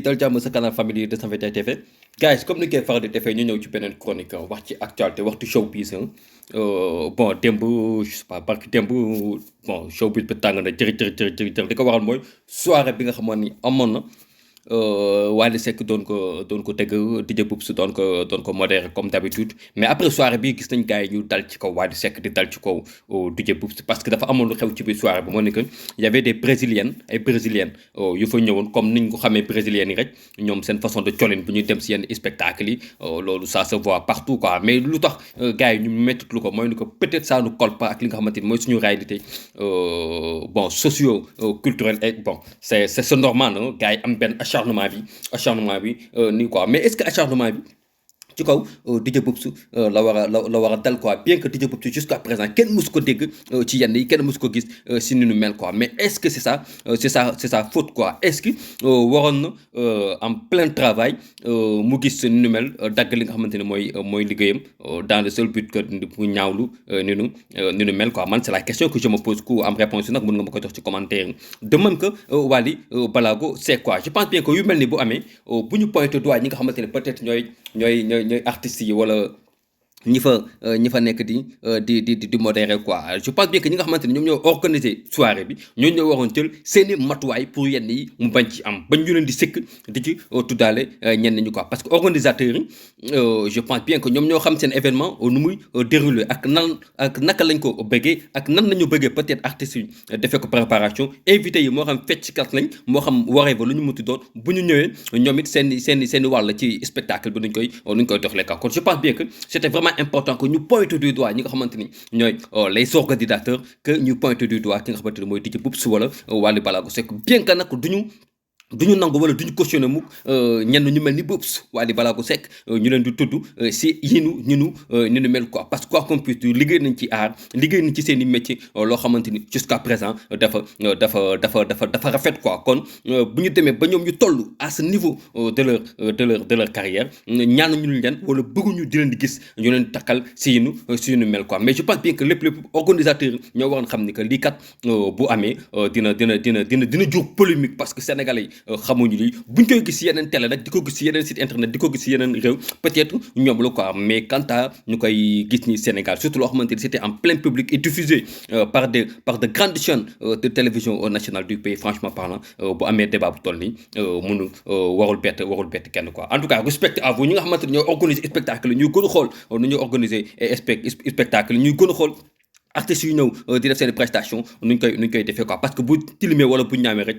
dal jàmm sa canal famille de Sanvé TV guys comme ni koy faral di defee ñu ñëw ci beneen chronique wax ci actualité waxtu showbiz bon démb je sais pas barki démb bon showbiz bi tàng na jër li ko waral mooy soirée bi nga xamoon ni amoon na Wally Seck doon ko tëgg DJ Boubs doon ko modéré comme d'habitude mais après soirée bi gis nañ gars yi ñu dal ci kaw Wally Seck di dal ci kaw DJ Boubs parce que dafa amoon lu xew ci biir soirée bi moo ne que y avait des brésiliennes yu fa ñëwoon comme niñ ko xamee brésiliennes yi rek ñoom seen façon de colin bu ñuy dem si yenn spectacle yi loolu ça se voit partout quoi mais lu tax gars yi ñu métti lu ko mooy ni ko peut-être ça nous colle pas ak li nga xamante ni mooy suñu réalité bon socio culturelle et bon c'est normal gars yi am benn acharnement bi nii quoi mais est-ce que acharnement bi ci kaw DJ Boubs la war a dal quoi bien que DJ Boubs jusqu'à présent kenn mësu ko dégg ci yenn yi kenn mësu ko gis si ni nu mel quoi mais est-ce que c'est sa faute quoi est-ce que waroon na en plein travail mu gis ni nu mel dagg li nga xamante ne mooy liggéeyam dans le seul but que mu ñaawlu ni nu mel quoi man c'est la question que je me pose ku am réponse nag mën nga ma ko jox ci commentaire de même que Wally Ballago Seck quoi je pense bien que yu mel ni bu amee bu ñu pointé doigt ñi nga xamante ne peut-être ñooy artistes yi wala ñi fa nekk di modérer quoi je pense bien que ñi nga xamante ne ñoom ñoo organiser soirée bi ñoo ñoo waroon jël seeni matuwaay pour yenn yi mu bañ ci am bañ ñu leen di sëkk di ci tuddaale ñenn ñi quoi parce que organisateurs yi je pense bien que ñoom ñoo xam seen événement nu muy déroulé ak naka lañ ko bëggee ak nan nañu bëggee peut-être artistes yi defee ko préparation invité yi moo xam fecckat lañ moo xam waree ba lu ñu muti doon bu ñu ñëwee ñoom it seen wàll ci spectacle bi nuñ koy doxalee quoi kon je pense bien que c'était vraiment important que ñu pointe du doigt ñi nga xamante ni ñooy les organisateurs que ñu pointe du doigt ki nga xamante ni mooy DJ Boubs wala Wally Ballago Seck bien que nag duñu nangu wala duñu cautionné mukk ñenn ñu mel ni Boubs Wally Ballago Seck ñu leen di tudd si ni nu mel quoi parce que quoi qu'on puisse dire liggéey nañ ci art liggéey nañ ci seen i métier loo xamante ni jusqu'à présent dafa rafet quoi kon bu ñu demee ba ñoom ñu toll à ce niveau de leur carrière ñaanuñu leen wala bëgguñu di leen di gis ñu leen takkal si nu mel quoi mais je pense bien que lépp organisateurs yi ñoo waroon xam ni que lii kat bu amee dina jur polémique parce que sénégalais yi xamuñu lii buñ koy gis si yeneen télé nag di ko gis si yeneen site internet di ko gis si yeneen réew peut-être ñoom la quoi mais quant à ñu koy gis ni Sénégal surtout loo xamante ni c'était en plein public et diffusé par de grandes chaînes de télévision nationale du pays franchement parlant bu amee débat bu toll nii warul bett kenn quoi en tout cas respect à vous ñi nga xamante ni ñooy organiser spectacle ñuy gën a xool nu ñuy organiser spectacle ñuy gën a xool artistes yu ñëw di def seen prestation nuñ koy defee quoi parce que bu tilimee wala bu ñaamee rek